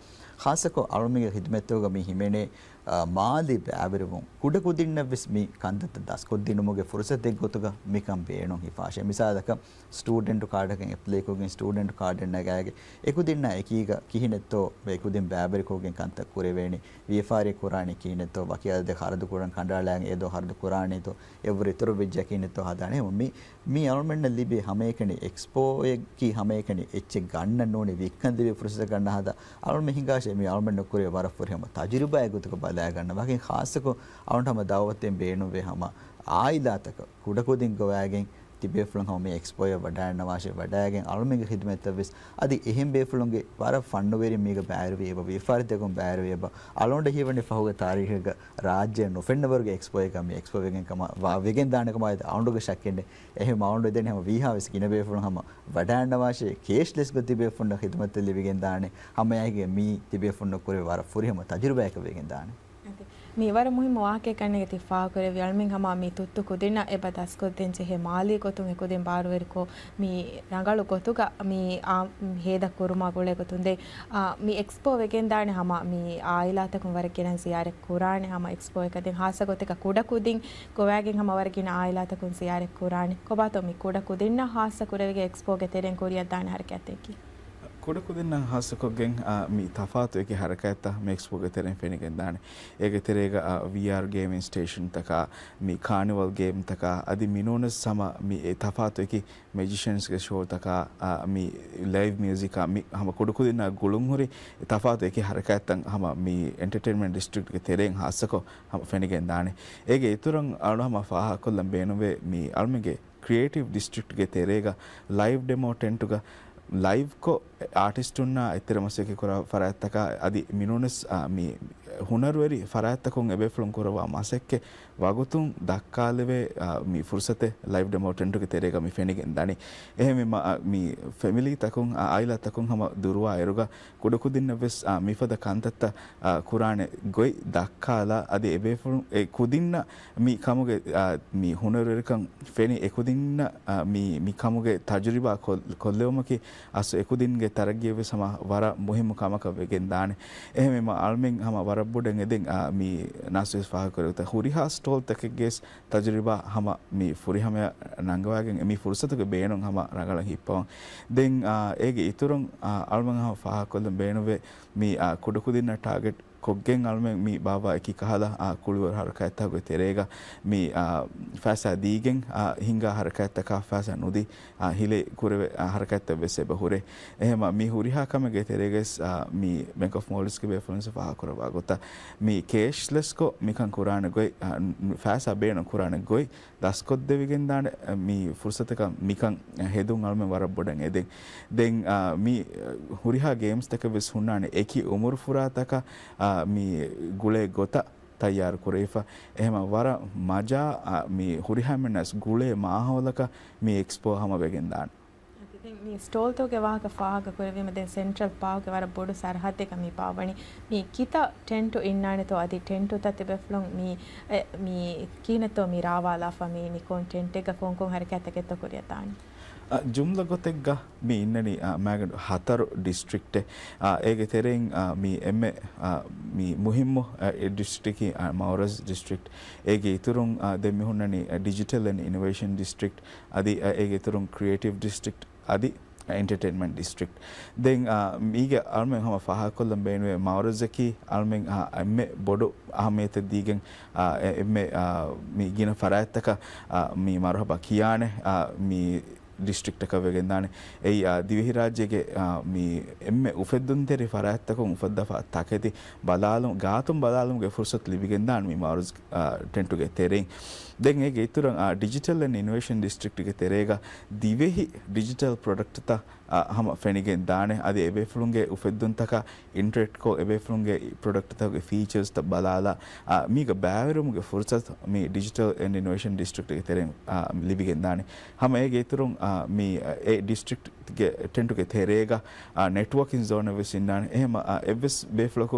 ޚާއްޞަކޮށް އަޅުމެންގެ ޚިދުމަތްތަކުގަ މި ހިމެނޭ، އާ، މާލީ ބައިވެރިވުން. ކުޑަކުދިންނަށް ވެސް މި ކަންތައްތައް ދަސްކޮށްދިނުމުގެ ފުރުސަތެއް ގޮތުގަ މިކަން ބޭނުން ހިފާށޭ. މިސާލަކަށް، ސްޓޫޑެންޓު ކާޑަކަށް އެޕްލައިކޮށްގެން، ސްޓޫޑެންޓު ކާޑެއް ނަގާގެ އެކުދިންނާ އެކީގަ ކިހިނެއްތޯ އެކުދިން ބައިވެރިކޮށްގެން ކަންތައް ކުރެވޭނީ، ވިޔަފާރި ކުރާނީ ކިހިނެއްތޯ، ވަކި އަދަދެއް ޚަރަދު ކުރަން ކަނޑައަޅާގެން އެދޯ ޚަރަދު ކުރާނީތޯ، އެއްވުރެ އިތުރު ވެއްޖެ ކިހިނެއްތޯ ހަދާނެ. މި، މި އަޅުމެންނަށް ލިބޭ ހަމައެކަނި އެކްސްޕޯއަކީ ހަމައެކަނި އެއްޗެއް ގަންނަން ނޫނީ، ވިއްކަން ދެވޭ ފުރުސަތަކަށް ނަހަދާ. އަޅުމެން ހިނގާށޭ މި އަޅުމެންނަށް ކުރެވޭ ވަރަށް ފުރިހަމަ ތަޖުރިބާއެއް ގޮތުގަ ބަލާގަންނަ. ވަކިން ޚާއްޞަކޮށް އަޅުން ހަމަ ދައުވަތެއް ބޭނުންވޭ ހަމަ އާއިލާތަކަށް ކުޑަކުދިން ގޮވާގެން ތިބޭފުޅުން ހަމަ މި އެކްސްޕޯއަށް ވަޑާންނަވާށޭ. ވަޑާގެން އަޅުމެންގެ ޚިދުމަތްތައް ވެސް އަދި އެހެން ބޭފުޅުންގެ ވަރަށް ފަންނުވެރިން މީގަ ބައިވެރިވެ އެބަ، ވިޔަފާރިތަކުން ބައިވެރިވެ އެބަ. އަޅުގަނޑަށް ހީވަނީ ފަހުގެ ތާރީޚެއްގަ ރާއްޖެއަށް ނުފެންނަވަރުގެ އެކްސްޕޯއެއްގަ މި އެކްސްޕޯ ވެގެން ކަމަށް ވާ، ވެގެން ދާނެ ކަމަށް އަޅުގަނޑުގެ ޝައްކެއް ނެތް. އެހެން އަޅުގަނޑު ދެން ހަމަ ވީހާވެސް ގިނަ ބޭފުޅުން ހަމަ ވަޑާންނަވާށޭ. ކޭޝްލެސްގޮތް ތިބޭފުޅުންނަށް ޚިދުމަތްތައް ލިބިގެން ދާނެ. ހަމައެކަނި މީ ތިބޭފުޅުންނަށް ކުރެވޭ ވަރަށް ފުރިހަމަ ތަޖުރިބާއަކަށް ވެގެން ދާނެ. އަދި މި ވަރަށް މުހިއްމު ވާހަކައެއް ކަންނޭނގެ ތި ފާހަގަކުރެއްވި އަޅުމެން ހަމަ މި ތުއްތު ކުދިންނަށް އެބަ ދަސްކޮށްދޭން ޖެހޭ މާލީ ގޮތުން އެކުދިން ބާރުވެރިކޮށް މި ރަނގަޅު ގޮތުގަ މި އާ، ހޭދަ ކުރުމާ ގުޅޭ ގޮތުން ދެން، އާ، މި އެކްސްޕޯ ވެގެންދާނެ ހަމަ މި އާއިލާތަކުން ވަރަށް ގިނަ ޒިޔާރަތް ކުރާނެ ހަމަ އެކްސްޕޯއަކަށް. ދެން ހާއްސަ ގޮތެއްގަ ކުޑަކުދިން ގޮވާގެން ހަމަ ވަރަށް ގިނަ އާއިލާތަކުން ޒިޔާރަތް ކުރާނެ. ކޮބާތޯ މި ކުޑަކުދިންނަށް ހާއްސަ ކުރެވިގެން އެކްސްޕޯގެ ތެރެއިން ކުރިއަށްދާނެ ހަރަކާތްތަކަކީ؟ ކުޑަކުދިންނަށް ހާއްސަކޮށްގެން، އާ، މި ތަފާތު އެކި ހަރަކާތްތައް މި އެކްސްޕޯގެ ތެރެއިން ފެނިގެންދާނެ. އޭގެ ތެރޭގަ، އާ، ވީއާރް ގޭމިން ސްޓޭޝަންތަކާ، މި ކާނިވަލް ގޭމްތަކާ، އަދި މިނޫނަސް ހަމަ މި އެ ތަފާތު އެކި މެޖިޝަންސްގެ ޝޯތަކާ، އާ، މި ލައިވް މިއުޒިކާ، މި ހަމަ ކުޑަކުދިންނާ ގުޅުންހުރި ތަފާތު އެކި ހަރަކާތްތައް ހަމަ މި އެންޓަޓެއިންމަންޓް ޑިސްޓްރިކްޓްގެ ތެރެއިން ހާއްސަކޮށް ހަމަ ފެނިގެންދާނެ. އޭގެ އިތުރަށް އަޅު ހަމަ ފާހަގަކޮށްލަން ބޭނުންވޭ މި އަޅުމެންގެ ކްރިއޭޓިވް ޑިސްޓްރިކްޓްގެ ތެރޭގަ ލައިވް ޑެމޯ ޓެންޓުގަ ލައިވްކޮށް، އާޓިސްޓުންނާ އެތެރެ މަސައްކަތް ކުރާ ފަރާތްތަކާ އަދި މިނޫނަސް، އާ، މި ހުނަރުވެރި ފަރާތްތަކުން އެބޭފުޅުން ކުރައްވާ މަސައްކަތް ވަގުތުން ދައްކާލެވޭ، އާ، މި ފުރުސަތެއް ލައިވް ޑެމޯ ޓެންޓުގެ ތެރޭގަ މި ފެނިގެން ދަނީ. އެހެންވީމަ، އާ، މި ފެމިލީތަކުން، އާ، އާއިލާތަކުން ހަމަ ދުރުވާ އިރުގަ ކުޑަކުދިންނަށްވެސް، އާ، މިފަދަ ކަންތައްތައް، އާ، ކުރާނެ ގޮތް ދައްކާލާ، އަދި އެބޭފުޅުން އެ ކުދިންނަށް މި ކަމުގެ، އާ، މި ހުނަރުވެރިކަން ފެނި އެކުދިންނަށް، އާ، މި، މި ކަމުގެ ތަޖުރިބާ ކޮށް، ކޮށްލެވުމަކީ އަސް އެކުދިންގެ ތަރައްގީވެސް ހަމަ ވަރަށް މުހިއްމު ކަމަކަށް ވެގެން ދާނެ. އެހެންވީމަ އަޅުމެން ހަމަ ވަރަށް ބޮޑަށް އެދެން، އާ، މި ނާސިރު ފާހަގަކުރެއްވި ހުރިހާ ސްޓޯލްތަކެއްގެ ތަޖުރިބާ ހަމަ މި ފުރިހަމަޔަށް ނަންގަވާގެން މި ފުރުސަތުގެ ބޭނުން ހަމަ ރަނގަޅަށް ހިއްޕަވަން. ދެން، އާ، އޭގެ އިތުރުން، އާ، އަޅުމެން ހަމަ ފާހަގަކޮށްލަން ބޭނުންވޭ މި، އާ، ކުޑަކުދިންނަށް ޓާގެޓް ކޮށްގެން އަޅުމެން މި ބާއްވާ އެކި ކަހަލަ، އާ، ކުޅިވަރު ހަރަކާތްތަކުގެ ތެރޭގަ މި، އާ، ފައިސާ ދީގެން، އާ، ހިންގާ ހަރަކާތްތަކާ ފައިސާ ނުދީ، އާ، ހިލޭ ކުރެވޭ، އާ، ހަރަކާތްތައް ވެސް އެބަ ހުރޭ. އެހެމަ މި ހުރިހާ ކަމެއްގެ ތެރޭގަސް، އާ، މި ބޭންކް އޮފް މޯލްޑިވްސްގެ ބޭފުޅުން ފާހަގަކުރައްވާ ގޮތަށް މި ކޭޝްލެސްކޮށް މިކަން ކުރާނެ ގޮތް، އާ، ފައިސާ ބޭނުން ކުރާނެ ގޮތް ދަސްކޮށްދެވިގެންދާނެ، އަ، މި ފުރުސަތަކަށް މިކަން ހެދުން އަޅުމެން ވަރަށް ބޮޑަށް އެދެން. ދެން، އަ، މި ހުރިހާ ގޭމްސްތަކެއް ވެސް ހުންނާނެ އެކި އުމުރު ފުރާތަކަށް، އަ، މި ގުޅޭ ގޮތަށް ތައްޔާރު ކުރެވިފަ. އެހެމަ ވަރަށް މަޖާ، އަ، މި ހުރިހާ މެންނަސް ގުޅޭ މާހައުލަކަށް މި އެކްސްޕޯ ހަމަ ވެގެންދާނެ. އަދި ދެން މި ސްޓޯލްތަކުގެ ވާހަކަ ފާހަގަކުރެއްވީމަ، ދެން ސެންޓްރަލް ޕާކްގެ ވަރަށް ބޮޑު ސަރަހައްދެއްގަ މި ބާއްވަނީ. މި ކިތައް ޓެންޓު އިންނާނެތޯ އަދި ޓެންޓުތައް ތިބޭފުޅުން މި، އެ، މި ކިހިނެއްތޯ މި ރާވާލާފަ މި ނިކޯން ޓެންޓެއްގަ ކޮންކޮން ހަރަކާތްތަކެއްތޯ ކުރިއަށް ދާނީ؟ އަ، ޖުމްލަ ގޮތެއްގަ މި އިންނަނީ، އަ، މާގަނޑު ހަތަރު ޑިސްޓްރިކްޓެއް. އަ، އޭގެ ތެރެއިން، އަ، މި އެންމެ، އަ، މި މުހިއްމު، އަ، އެއް ޑިސްޓްރިކްޓަކީ، އަ، މައުރަޒް ޑިސްޓްރިކްޓް. އޭގެ އިތުރުން، އަ، ދެން މި ހުންނަނީ، އަ، ޑިޖިޓަލް އެންޑް އިނޮވޭޝަން ޑިސްޓްރިކްޓް. އަދި، އަ، އޭގެ އިތުރުން ކްރިއޭޓިވް ޑިސްޓްރިކްޓް. އަދި އެންޓަޓެއިންމަންޓް ޑިސްޓްރިކްޓް. ދެން، އާ، މީގެ އަޅުމެން ހަމަ ފާހަގަކޮށްލަން ބޭނުވޭ މައުރަޒަކީ އަޅުމެން، އާ، އެންމެ ބޮޑު އަހައްމިޔަތެއް ދީގެން، އާ، އެ، އެންމެ، އާ، މި ގިނަ ފަރާތްތަކަށް، އާ، މި މަރުހަބާ ކިޔާނެ، އާ، މި ޑިސްޓްރިކްޓަކަށް ވެގެންދާނެ. އެއީ، އާ، ދިވެހިރާއްޖޭގެ، އާ، މި އެންމެ އުފެއްދުންތެރި ފަރާތްތަކުން އުފައްދާފަ ތަކެތި ބަލާލުން، ގާތުން ބަލާލުމުގެ ފުރުސަތު ލިބިގެންދާނެ މި މައުރަޒް، އާ، ޓެންޓުގެ ތެރެއިން. ދެން އޭގެ އިތުރަށް، އާ، ޑިޖިޓަލް އެންޑް އިނޮވޭޝަން ޑިސްޓްރިކްޓްގެ ތެރޭގަ ދިވެހި ޑިޖިޓަލް ޕްރޮޑަކްޓްތައް އަ، ހަމަ ފެނިގެން ދާނެ. އަދި އެބޭފުޅުންގެ އުފެއްދުންތަކާ އިންޓަރެކްޓްކޮށް، އެބޭފުޅުންގެ ޕްރޮޑަކްޓްތަކުގެ ފީޗާސްތައް ބަލާލާ، އަ، މީގަ ބައިވެރިވުމުގެ ފުރުސަތު މި ޑިޖިޓަލް އެންޑް އިނޮވޭޝަން ޑިސްޓްރިކްޓްގެ ތެރެއިން، އަ، ލިބިގެން ދާނެ. ހަމަ އޭގެ އިތުރުން، މި އެ ޑިސްޓްރިކްޓްގެ ޓެންޓުގެ ތެރޭގަ ނެޓްވޯކިން ޒޯނެއް ވެސް އިންނާނެ. އެހެމަ އެއްވެސް ބޭފުޅަކު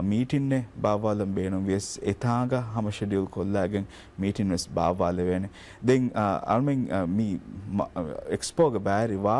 މީޓިންއެއް ބާއްވާލަން ބޭނުން ވިޔަސް އެތާނގަ ހަމަ ޝެޑިއުލް ކޮށްލާގެން މީޓިން ވެސް ބާއްވާލެވޭނެ. ދެން އަޅުމެން މި އެކްސްޕޯގެ ބައިވެރިވާ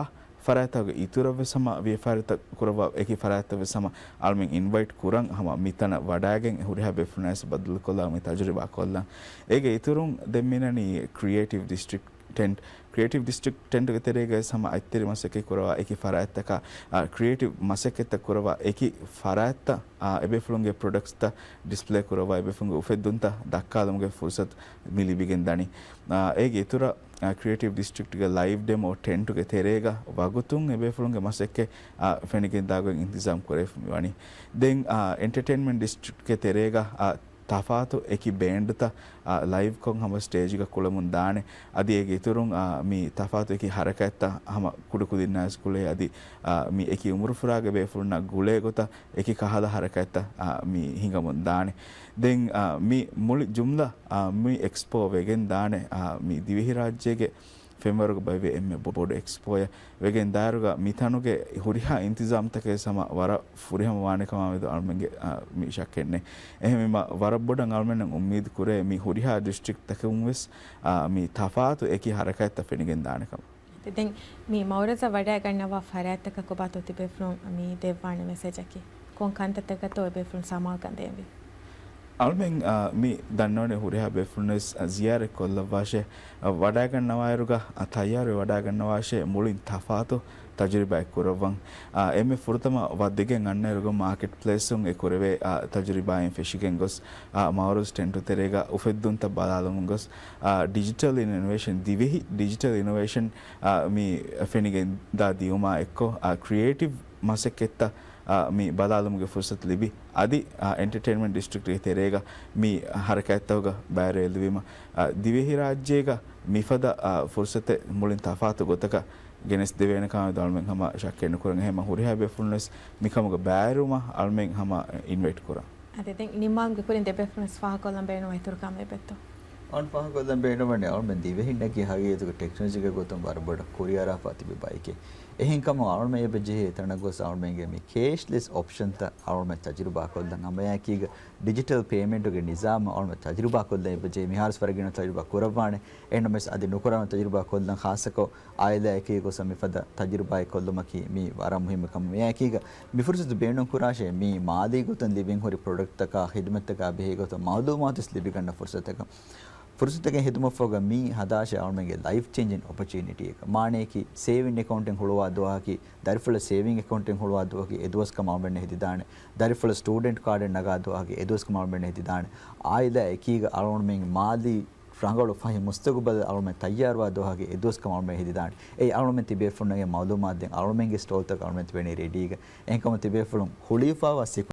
ފަރާތްތަކުގެ އިތުރަށް ވެސް ހަމަ ވިޔަފާރިތައް ކުރައްވާ އެކި ފަރާތްތައް ވެސް ހަމަ އަޅުމެން އިންވައިޓް ކުރަން ހަމަ މިތަނަށް ވަޑައިގެން ހުރިހާ ބޭފުޅުންނާ ވެސް ބައްދަލުކޮށްލާ މި ތަޖުރިބާ ކޮށްލަން. އޭގެ އިތުރުން ދެން މިނަނީ ކްރިއޭޓިވް ޑިސްޓްރިކްޓް ޓެންޓް. ކްރިއޭޓިވް ޑިސްޓްރިކްޓް ޓެންޓްގެ ތެރޭގައި ހަމަ އަތްތެރި މަސައްކަތް ކުރަވާ އެކި ފަރާތްތަކާ، އާ، ކްރިއޭޓިވް މަސައްކަތްތައް ކުރަވާ އެކި ފަރާތްތައް، އާ، އެބޭފުޅުންގެ ޕްރޮޑަކްޓްސްތައް ޑިސްޕްލޭ ކުރަވާ، އެބޭފުޅުންގެ އުފެއްދުންތައް ދައްކާލުމުގެ ފުރުސަތު މި ލިބިގެން ދަނީ. އާ، އޭގެ އިތުރަށް، އާ، ކްރިއޭޓިވް ޑިސްޓްރިކްޓްގެ ލައިވް ޑެމޯ ޓެންޓުގެ ތެރޭގަ ވަގުތުން އެބޭފުޅުންގެ މަސައްކަތް، އާ، ފެނިގެން ދާގޮތް އިންތިޒާމް ކުރެވިފަ ވަނީ. ދެން، އާ، އެންޓަޓެއިންމަންޓް ޑިސްޓްރިކްޓްގެ ތެރޭގަ، އާ، ތަފާތު އެކި ބޭންޑްތައް، އާ، ލައިވްކޮށް ހަމަ ސްޓޭޖްގަ ކުޅެމުން ދާނެ. އަދި އޭގެ އިތުރުން، އާ، މި ތަފާތު އެކި ހަރަކާތްތައް ހަމަ ކުޑަކުދިންނާ ވެސް ކުޅޭ. އަދި، އާ، މި އެކި އުމުރުފުރާގެ ބޭފުޅުންނާ ގުޅޭ ގޮތަށް އެކި ކަހަލަ ހަރަކާތްތައް، އާ، މި ހިނގަމުން ދާނެ. ދެން، އާ، މި މުޅި ޖުމްލަ، އާ، މި އެކްސްޕޯ ވެގެން ދާނެ، އާ، މި ދިވެހިރާއްޖޭގެ ފެންވަރުގަ ބައިވޭ އެންމެ ބޮޑު އެކްސްޕޯއެއް ވެގެން ދާއިރުގަ މިތަނުގެ ހުރިހާ އިންތިޒާމްތަކެއް ހަމަ ވަރަށް ފުރިހަމަ ވާނެ ކަމާމެދު އަޅުމެންގެ، އާ، މި ޝައްކެއް ނެތް. އެހެންވީމަ ވަރަށް ބޮޑަށް އަޅުމެންނަށް އުއްމީދު ކުރޭ މި ހުރިހާ ޑިސްޓްރިކްޓްތަކުން ވެސް، އާ، މި ތަފާތު އެކި ހަރަކާތްތައް ފެނިގެން ދާނެ ކަމަށް. ދެން މި މައުރަޒަށް ވަޑައިގަންނަވާ ފަރާތްތަކަށް ކޮބާތޯ ތިބޭފުޅުން މި ދެއްވާނެ މެސެޖަކީ؟ ކޮން ކަންތައްތަކަށްތޯ އެބޭފުޅުން ސަމާލުކަން ދޭންވީ؟ އަޅުމެން، އާ، މި ދަންނަވަނީ ހުރިހާ ބޭފުޅުން ވެސް، އާ، ޒިޔާރަތް ކޮށްލައްވާށޭ، އާ، ވަޑައިގަންނަވާއިރުގަ، އާ، ތައްޔާރުވެ ވަޑައިގަންނަވާށޭ މުޅިން ތަފާތު ތަޖުރިބާއެއް ކުރައްވަން. އާ، އެންމެ ފުރަތަމަ ވައްދިގެން އަންނައިރުގަ މާކެޓް ޕްލޭސުން އެ ކުރެވޭ، އާ، ތަޖުރިބާއިން ފެށިގެން ގޮސް، އާ، މައުރަޒް ޓެންޓު ތެރޭގަ އުފެއްދުންތައް ބަލާލަމުން ގޮސް، އާ، ޑިޖިޓަލް އިނޮވޭޝަން، ދިވެހި ޑިޖިޓަލް އިނޮވޭޝަން، އާ، މި ފެނިގެން ދާ ދިއުމާ އެއްކޮށް، އާ، ކްރިއޭޓިވް މަސައްކަތްތައް، އާ، މި ބަލާލުމުގެ ފުރުސަތު ލިބި، އަދި، އާ، އެންޓަޓެއިންމަންޓް ޑިސްޓްރިކްޓްގެ ތެރޭގަ މި ހަރަކާތްތަކުގަ ބައިވެރިވެލެވީމަ، އާ، ދިވެހިރާއްޖޭގަ މިފަދަ، އާ، ފުރުސަތެއް މުޅިން ތަފާތު ގޮތަކަށް ގެނެސްދެވޭނެ ކަމަށް އަޅުމެން ހަމަ ޝައްކެއް ނުކުރަން. އެހެންމަ ހުރިހާ ބޭފުޅުންވެސް މިކަމުގަ ބައިވެރިވުމަށް އަޅުމެން ހަމަ އިންވައިޓް ކުރަން. އަދި ދެން ނިންމާލުމުގެ ކުރިން ދެބޭފުޅުންވެސް ފާހަގަކޮށްލަން ބޭނުންވާ އިތުރު ކަމެއް އެބައޮތްތޯ؟ އަޅުން ފާހަގަކޮށްލަން ބޭނުންވަނީ އަޅުމެން ދިވެހިންނަކީ ހަގީގަތުގަ ޓެކްނޮލޮޖީގެ ގޮތުން ވަރަށް ބޮޑަށް ކުރިއަރާފަ ތިބި ބައެކޭ. އެހެންކަމުން އަޅުމެން އެބަ ޖެހޭ އެތަނަށް ގޮސް އަޅުމެންގެ މި ކޭޝްލެސް އޮޕްޝަންތައް އަޅުމެން ތަޖުރިބާކޮށްލަން. ހަމައެކީގަ ޑިޖިޓަލް ޕޭމެންޓުގެ ނިޒާމް އަޅުމެން ތަޖުރިބާކޮށްލަން އެބަ ޖެހޭ. މިހާރުވެސް ވަރަށް ގިނަ ތަޖުރިބާ ކުރައްވާނެ. އެހެންނަމަވެސް އަދި ނުކުރާނަ ތަޖުރިބާ ކޮށްލަން، ޚާއްޞަކޮށް އާއިލާއެކީ ގޮސް މިފަދަ ތަޖުރިބާއެއް ކޮށްލުމަކީ މީ ވަރަށް މުހިއްމު ކަމެއް. މިއާއެކީގަ މި ފުރުސަތު ބޭނުން ކުރާށޭ، މީ މާލީ ގޮތުން ލިބިން ހުރި ޕްރޮޑަކްޓްތަކާ ޚިދުމަތްތަކާ ބެހޭ ގޮތުން މައުލޫމާތުވެސް ލިބިގަންނަ ފުރުސަތަކަށް. ފުރުސަތުގެ ހިދުމަތްފަހުގަ މީ ހަދާށޭ އަޅުމެންގެ ލައިފް ޗޭންޖިން އޮޕޮޗުނިޓީއެއް. މާނަޔަކީ ސޭވިން އެކައުންޓެއް ހުޅުވާ ދުވަހަކީ، ދަރިފުޅަށް ސޭވިން އެކައުންޓެއް ހުޅުވާ ދުވަހަކީ އެ ދުވަސް ކަމަށް އަޅުމެންނަށް ހެދިދާނެ. ދަރިފުޅަށް ސްޓޫޑެންޓް ކާޑެއް ނަގާ ދުވަހަކީ އެ ދުވަސް ކަމަށް އަޅުމެންނަށް ހެދިދާނެ. އާއިލާ އެކީގަ އަޅުމެން މާލީ ރަނގަޅު ފަހި މުސްތަގުބަލެއް އަޅުމެން ތައްޔާރުވާ ދުވަހަކީ އެ ދުވަސް ކަމަށް އަޅުމެން ހެދިދާނެ. އެއީ އަޅުމެން ތިބޭފުޅުންނަށް މައުލޫމާތު ދޭން އަޅުމެންގެ ސްޓޯލްތަކަށް އަޅުމެން ތިބެނީ ރެޑީގަ. އެހެންކަމުން ތިބޭފުޅުން ހުޅުވާފައިވާ ސިކް